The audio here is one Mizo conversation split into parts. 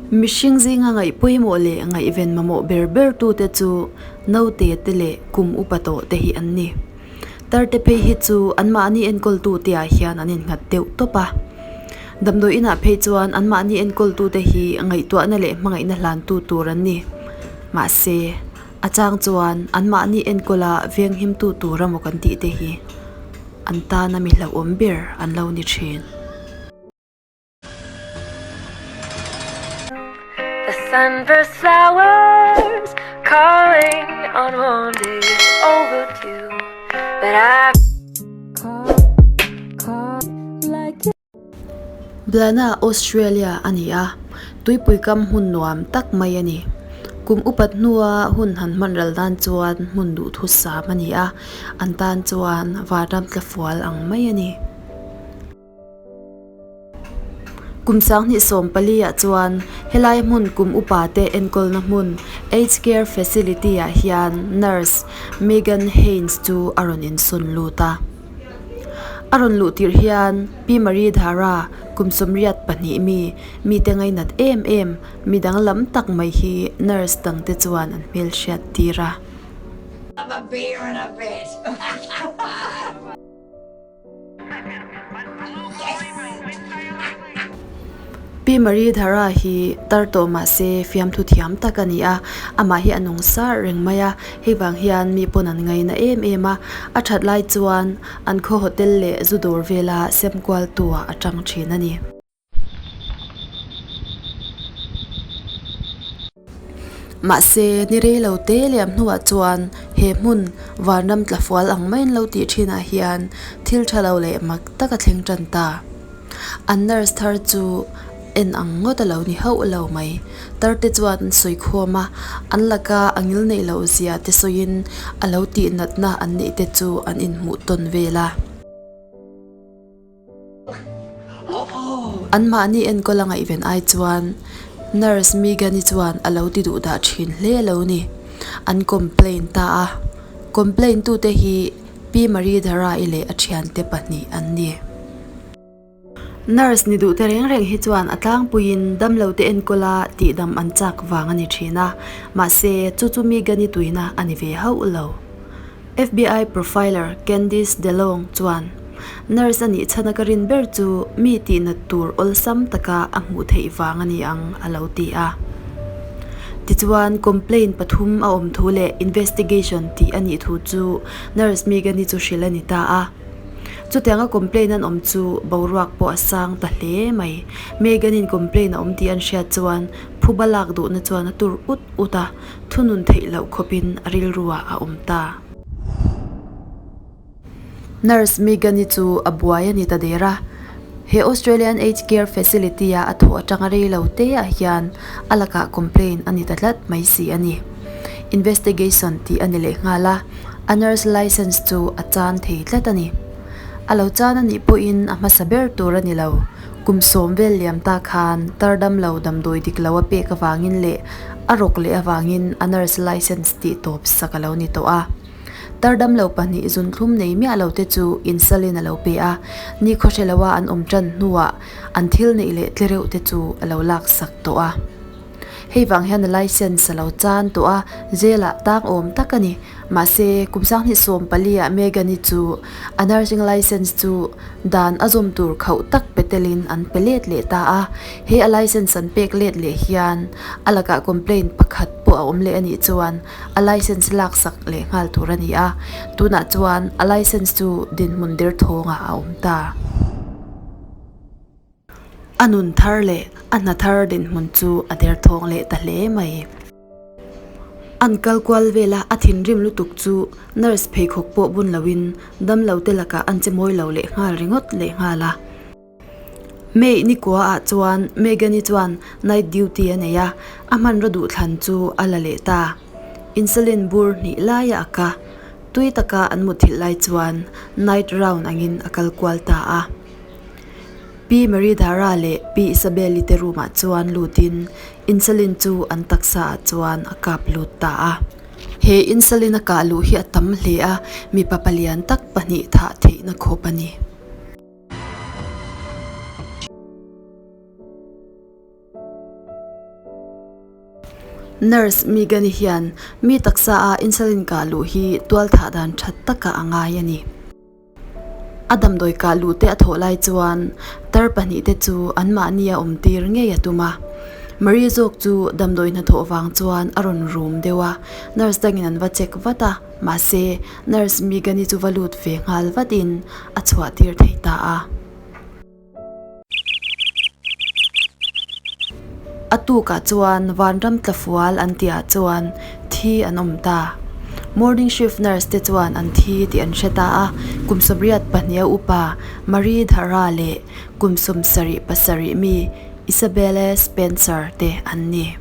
Mihring zinga ngaih pawimawh leh ngaihven mamawh ber ber tute chu naute te leh kum upa tawh te hi an ni. Tarte phei hi chu anmahni enkawltute ah hian an innghat deuh tawp a. Damdawi inah phei chuan anmahni enkawltute hi ngaihtuahna leh hmangaihna hlantu tur an ni. Mahse, a chang chuan anmahni enkawla venghimtu tur emaw kan tih te hi an tana mi hlauhawm ber an lo ni thin. The sunburst flowers calling on one day it's overdue But I call, call like Blana Australia a ni a, tuipui kam hmun nuam tak mai a ni. Kum upat hnua hun han hman ral dan chuan hmun duhthusam a ni a, an tan chuan vanram tlafual ang mai a ni. Kum 2014 ah chuan helai hmun kum upa te enkawlna hmun Aged Care Facility ah hian nurse Megan Haynes chu a rawn insawn lut a. A rawn luh tirh hian Pi Marie Dhara kum 82 mi mite ngainat em em mi danglam tak mai hi nurse dangte chuan an hmelhriat tir a. Pi Marie Dhara hi tar tawh mah se fiamthu thiam tak a ni a, amah hi a nung sar reng mai a, hei vang hian mi pawn an ngaina em em a, a that lai chuan an khaw hotel leh zu dawr vela sem kual tu ah a tang thin a ni. Mahse, ni rei lo te liam hnuah chuan he hmun vanram tlafual ang maiin lo tih thinah hian thil tha lo leh mak tak a thleng tan ta. An nurse thar chu en ang ngawt a lo ni hauh lo mai. Tar te chuan an sawi khawm a, an laka a ngil neih loh zia te sawiin a lo tih natna an neih te chu an inhmuh tawn vel a. Anmahni enkawl a ngaihven ai chuan Nurse Megan-i chuan a lo ti duh dah thin hle lo ni. An complain ta a, complain tute hi Pi Marie Dhara-i leh a thiante pahnih an ni. Nurse ni duh te reng reng hi chuan a tlangpuiin damlote enkawla tihdam an chak vang a ni thin a, mahse chu chu Megan-i tuina a ni ve hauh lo. FBI profiler Candice DeLong chuan, Nurse a nih chhana ka rin ber chu mi tihnat tur awlsam taka a hmuh theih vang a ni ang, a lo ti a. Tichuan, complaint pathum a awm thu leh investigation tih a nih thu chu Nurse Megan-i chu hrilh a ni ta a. Chutianga complaint an awm chu boruak pawh a sang ta hle mai. Megan-in complaint a awm tih an hriat chuan phuba lak duhna chuan a tur ut ut a. Thunun theih loh khawpin a rilruah a awm ta. Nurse Megan-i chu a buai a ni ta der a. He Australian Aged Care Facility-a a thawh atanga rei lo te ah hian a lakah complain a ni ta tlat mai si a ni. Investigation tih a ni leh nghal a, a nurse licence chu a chan thei tlat a ni. A lo chan a nih pawhin a hmasa ber tur a ni lo. Kum sawm vel liam ta khan tar damlo damdawi dik lo a pek avangin leh a rawk leh avangin a nurse licence tih tawp sak a lo ni tawh a. Tar damlo pahnih zunthlum nei miah lo te chu insulin a lo pe a, nikhaw hre loa an awm tan hnuah an thil neih leh tlereuh te chu a lo lak sak tawh a. Hei vang hian a licence a lo chan tawh a, jail ah tang awm tak a ni. Mahse, kum 2014 ah Megan-i chu a nursing licence chu dan a zawm tur khauh tak pe telin an pe let leh ta a. He a licence an pek let leh hian a lakah complaint pakhat pawh a awm leh a nih chuan a licence laksak leh nghal tur a ni a. Tunah chuan a licence chu dinhmun derthawngah a awm ta. A nun thar leh a hna thar dinhmun chu a derthawng leh ta hle mai. An kal kual vela a thinrim lutuk chu nurse pheikhawk pawh bun loin damlo te lakah an che mawi lo leh nghal ringawt leh nghal a. May nikua ah chuan Megan-i chuan night duty a nei a, a hmanraw duhthlan chu a la leh ta. Insulin bur hnih laia a ka. Tui taka an mutthilh lai chuan night round angin a kal kual ta a. Pi Marie Dhara leh Pi Isabel-i te room ah chuan lutin insulin chu an taksa ah chuan a kap lut ta a. He insulin a kah luh hi a tam hle a, mipa palian tak pahnih thah theihna khawp a ni. Nurse Megan-i hian mi taksa a insulin kah luh hi tualthah dan that takah a ngai a ni. A damdawi kah luh te a thawh lai chuan tar pahnihte chu anmahni a awm tir ngei a tum a. Marie zawk chu damdawi hnathawh vang chuan a rawn rum deuh a, nurse dangin an va check vat a, mahse nurse Megan-i chu va lut ve nghal vatin a chhuah tir thei ta a. A tukah chuan vanram tlafual an tihah chuan thi an awm ta. Morning shift nurse te chuan an thi tih an hre ta a, kum sawmriat pahniha upa Marie Dhara leh kum sawmsarih pasarih mi Isabelle Spencer te an ni.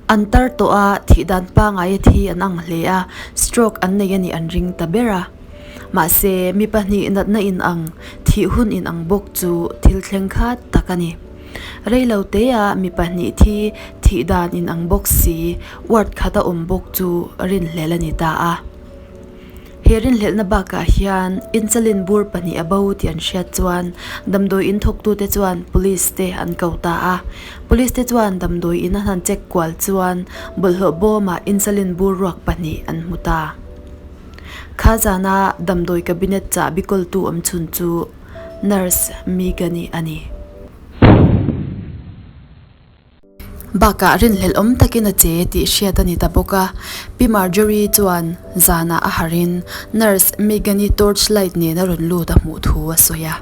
An tar tawh a, thih dan pangaia thi an ang hle a, stroke an nei a nih an ring ta ber a. Mahse, mi pahnih natna in ang, thih hun in ang bawk chu thil thleng khat tak a ni. Reilo teah mi pahnih thi thih dan in ang bawk si, ward khat a awm bawk chu rinhlelh a ni ta a. He rinhlelhna bakah hian insulin bur pahnih a bo tih an hriat chuan damdawi in thawktute chuan police te an ko ta a. Police te chuan damdawi in an han check kual chuan bawlhhlawh bawmah insulin bur ruak pahnih an hmu ta. Kha zana damdawi cabinet chahbi kawltu awm chhun chu nurse Megan-i a ni. Bakah rinhlelh awm takin a che tih hriat a ni ta bawk a, Pi Marjorie chuan zanah a harhin nurse Megan-i torch light nen a rawn lut a hmuh thu a sawi a.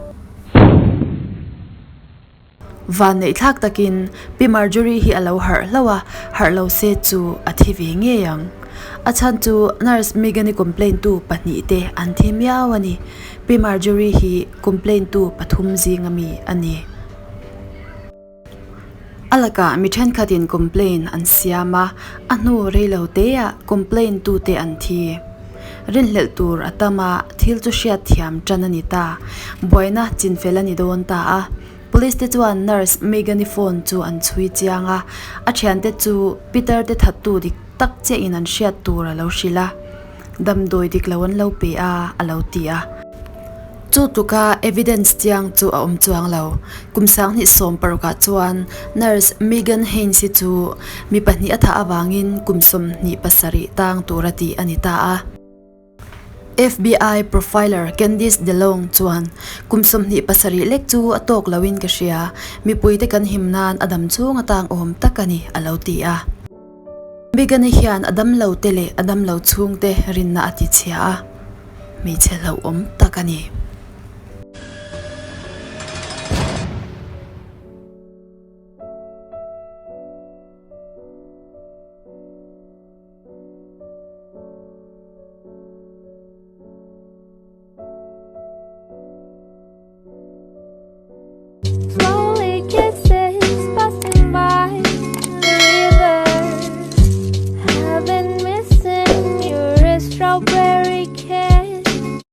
Vanneih thlak takin Pi Marjorie hi a lo harh hlauh a, harh lo se chu a thi ve ngei ang. A chhan chu Nurse Megan-i complaint tu pahnih te an thi miau a ni. Pi Marjorie hi complaint tu pathum zinga mi a ni. A lakah mi thenkhatin complaint an siam a, a hnu reilo teah complaint tute an thi. Rinhlelh tur a tam a, thil chu hriat thiam tan a ni ta. Buaina chinfel a ni dawn ta a. Police te chuan nurse Megan-i phone chu an chhui chiang a, a thiante chu Peter te thattu dik tak chiahin an hriat tur a lo hrilh a. Damdawi dik lo an lo pe a, a lo ti a. Chu tluka evidence chiang chu a awm chuang lo. Kum sanghnih sawm parukah chuan nurse Megan Haynes-i chu mi pahnih a thah avangin kum 27 tang tura tih a ni ta a. FBI profiler Candice DeLong chuan, Kum 27 lek chu a tawk loin ka hria, mipuite kan him nan a dam chung atang awm tak a ni, a lo ti a. Megan-i hian a damlo te leh a damlo chhungte rinna a ti chhia a, hmeichhe hlauhawm tak a ni.